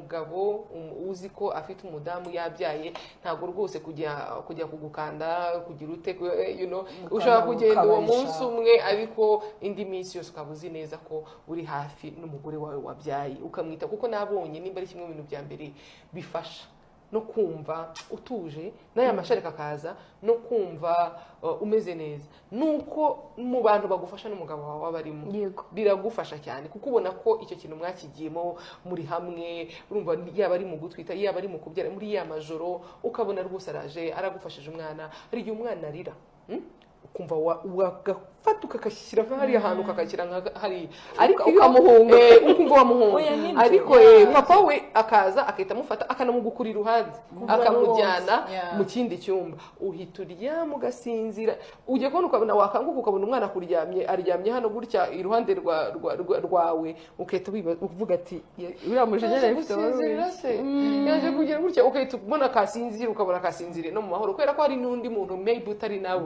Umugabo uzi ko afite umudamu yabyaye, ntabwo rwose kujya kugukanda, kugira ute, ushobora kugenda uwo ukabarisha. munsi umwe, ariko indi minsi yose ukaba uzi neza ko uri hafi n'umugore wawe wabyaye, ukamwita, kuko nabonye nimba ari kimwe mu bintu bya mbere bifasha no kumva utuje, n'aya masharika akaza, no kumva umeze neza, nuko mu bantu bagufasha n'umugabo wawe aba arimo. Biragufasha cyane, kuko ubona ko icyo kintu mwakigiyemo muri hamwe. Urumva, yaba ari mu gutwita, yaba ari mu kubyara, muri ya majoro ukabona rwose araje aragufashije umwana. Hari igihe umwana arira, Ukumva wagafata ukagashyira nka hariya hantu, ukagashyira nka hariya, ariko Ukamuhunga. Ukumva wamuhunga. Oya, nibyo. Ariko papa we akaza agahita amufata, akanamugukura iruhande, akamujyana mu kindi cyumba, uhita uryama ugasinzira. Ujya kubona ukabona wakanguka, ukabona umwana akuryamye, aryamye hano gutya iruhande rwawe, ugahita uvuga ati: Uriya mujinya "Yaje nari mfite wari gusinzirira uwiki. se, yaje kugira gutya." Ugahita ubona kasinzira, ukabona kasinziriye no mu mahoro, kubera ko hari n'undi muntu maybe utari nawe.